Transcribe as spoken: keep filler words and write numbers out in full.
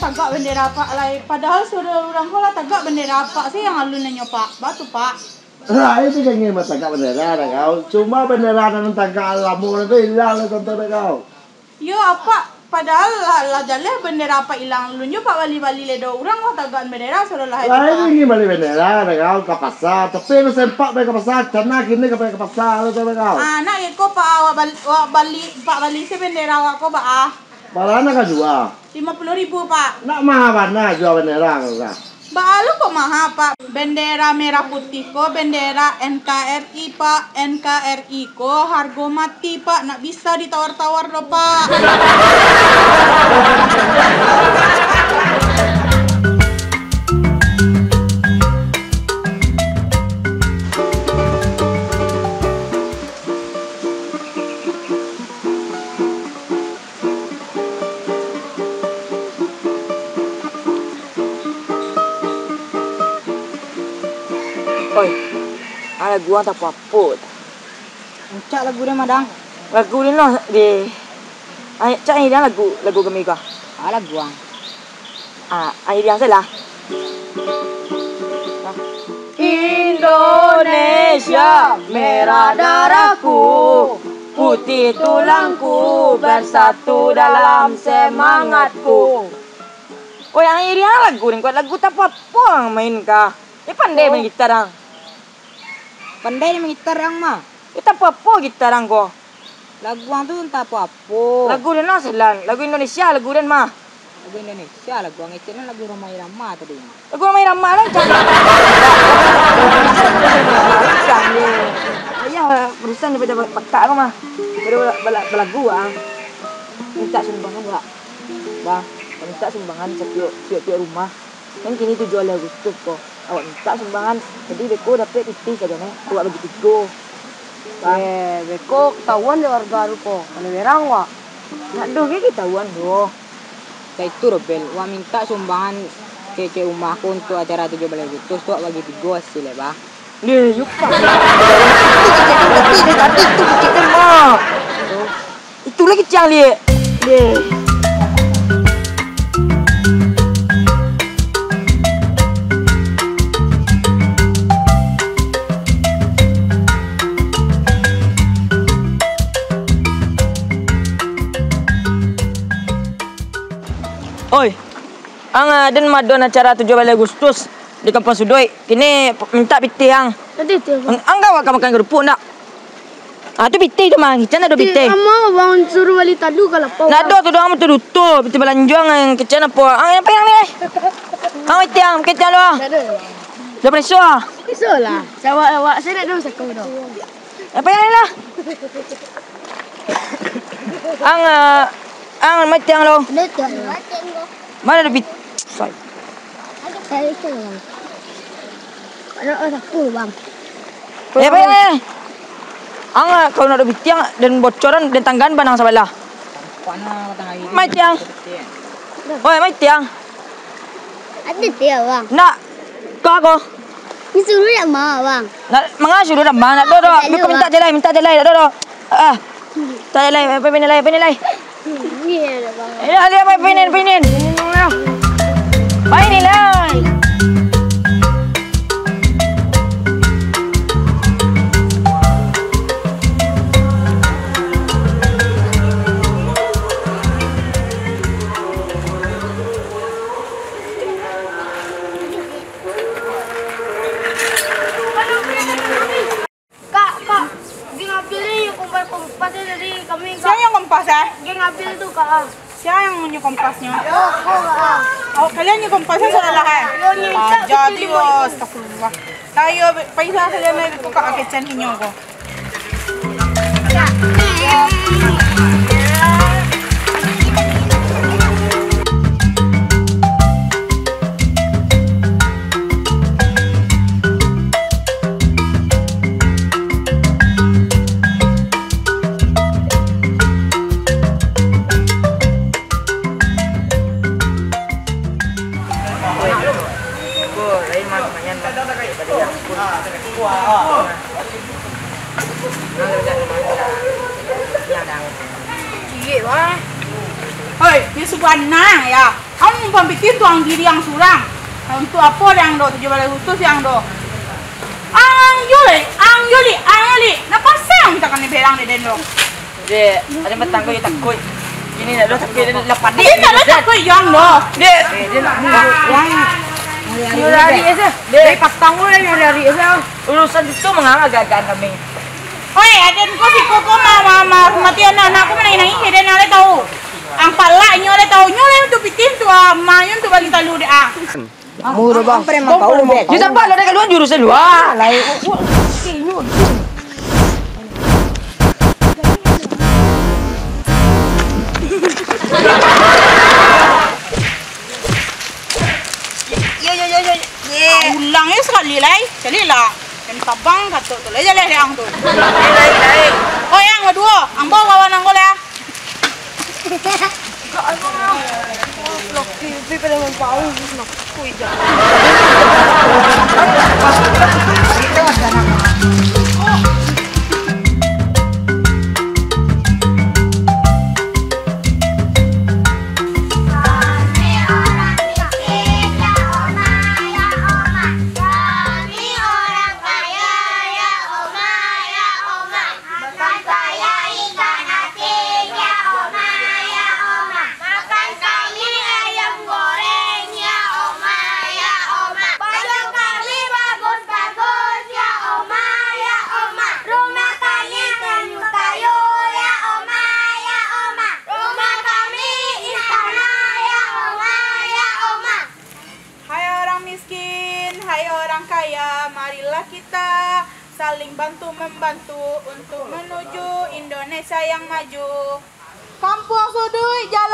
Tagak bendera apak lai, padahal sudah urang ko lah tagak bendera apak, sia nan alun nyo, Pak. Baa tu, Pak. Lah, itu kan ingin matagak bendera dah kau. Cuma bendera nan tagak lamo tu ilang lah, contoh dah kau. Yo, apak, padahal lah, lah jaleh bendera apak ilang. Alun jo apak bali-bali lai doh. Urang lah tagak bendera, sudah lah. Lah, itu ingin bali bendera dah kau ka pasar. Tapi lah sempat pai ka pasar, cana kini ka pai ka pasar, contoh dah kau. Ah, nak iko, Pak, awak bali, awak bali, apak bali se bendera awak ko, baa. Bara nak ka jua? Lima puluah ribu, Pak. Nak maha bana jua bendera ko, Kak? Baa lo kok maha, Pak? Bendera merah putih ko bendera N K R I, Pak. N K R I ko hargo mati, Pak. Nak bisa ditawar-tawar doh, Pak. Oi, ah, lagu ang tapapo? Rancak lagu den, Madang. Lagu den lah, deh. Ai, cak ni lagu, lagu kami kah? Ah, lagu ang. Ah, ai, diang salah. Indonesia, merah darahku, putih tulangku, bersatu dalam semangatku. Oh, yang iriang lagu ni, kuat lagu tapapo ang main kah? Ni pandai main gitar ang. Pandai main gitar ang mah. Ni tapapo gitar ang ko? Lagu ang tu tapapo. Lagu den lah, Selan. Lagu Indonesia, lagu den mah. Lagu Indonesia, lagu ang kecek lagu Rhoma Irama tadi. Lagu Rhoma Irama lah, cak. Ayah, barusan daripada pakak ko mah. Daripada bala-, balagu, ah. Minta sumbangan, Wak. Bah, minta sumbangan satiok, tiok-tiok rumah. Kan kini tujuah baleh Agustus ko. Awak mintak sumbangan, jadi beko dapek pitih sajo neh, awak bagi tigo. Bah. Eh, beko ketahuan dek warga tu ko, baleh berang wak. Nak doh ge ketahuan doh. Ka itu doh, Bel, wak mintak sumbangan kecek rumah ko untuak acara tujuah baleh Agustus tu, wak bagi tigo hasil e, bah. Deh, yo, Pak. Itu kecek tu, tapi dari tadi tu kecek tu, Mak. Itu lagi ciang liek. Deh. Oi, ang, ah, den madoan acara tujuah baleh Agustus di Kampung Suduik. Kini p-, mintak pitih ang. Nanti tu, Bang. Ang, ang ka makan, makan kerupuk ndak? Ah, tu pitih tu, Mang. Kecek ndak ado pitih. Pitih, amak, Bang, suruh bali talu ka lapau, Bang. Ndak ado tu doh, tu duto. Pitih balanjuang, eh, kecek apo? Ah, apo yang ni, eh? Ang pitih, ang, kecek lu, ah. Ndak ado, Bang. Dah pereso, ah? Pereso lah. Sawak awak, saya ndak ado sako doh. Apo yang ni lah? Ang, ah, ang, mai tiang lo. Ndak ado, Bang. Mana ada pit-, sorry. Saya itu, Bang. Kalau ada aku, Bang. Eh, apa yang, eh? Ang, ah, kalau nak ada pitiang dan bocoran dan tanggaan banang sabalah. Mai tiang. Oi, mai tiang. Ada tiang, Bang. Nak. Kau ako? Ni suruh dak ma, Bang? Nak, manga suruh dak ma? Nak doh, doh. Beko minta jalai, minta jalai, dak doh, doh. Ah. Minta jalai, apa ni lai, apa ni lai? Ni ada, Bang. Eh, ada apa, apa ni, apa ni? Apa ni lai? Kak, Kak, geng Abil ni kompas-kompasnya dari kami, Kak. Siapa yang kompas, eh? Geng Abil tu, Kak. Siapa yang punya kompasnya? Oh, oh, Kak. Oh, kalian punya kompasnya sudah lah, eh? Yo, ni, Kak, jadi, astagfirullah. Nah, yo, pailah kalian naik tu, Kak, kecen hinyo ko. Ciek, wah. Hoi, ni subana ya. Ang mumpang pitih tu ang diri ang surang. Untuak apo dek ang do, tujuah baleh Agustus dek ang do? Ang yo lai, ang yo lai, ang yo lai. Nan pasal ang minta kanai berang dek den do? Dek, ado batanggo yo takuik. Ini nak do takuik, den lah panik. Indak ado takuik jo ang do. Dek. Nyo lari aja. Dek, patang ulah nyo lari aja. Urusan itu manganga agak-agak kami. Oi, aden ko siko ko ma-, ma-, ma-, mati anak-anak ko manangih-nangih, den lai tahu. Ang palak nyo lai tahu, nyo lai untuak pitih tu, ah, ma nyo untuak bali talu dek, ah. Murah, Bang. Preman kau, Bang. Yo, sabar lah, dah kaluar jurus dulu, ah. Lai. Yo, yo, yo, yo. Ye. Ah, ulang yo sakali lai. Caliaklah. Jan tabang kato tu lai, jaleh dek ang tu. Lai, lai, lai. Oi, ang baduo. Ang bao kawan ang ko lai, ah. Makan saya ikan asin, ya Oma, ya Oma. Makan kami ayam goreng, ya Oma, ya Oma. Baju kami bagus-bagus, ya Oma, ya Oma. Rumah kami sayur-sayur, ya Oma, ya Oma. Rumah kami istana, ya Oma, ya Oma. Hai orang miskin, hai orang kaya, marilah kita saling bantu-membantu untuk menuju Indonesia yang maju. Kampuang Suduik, jalan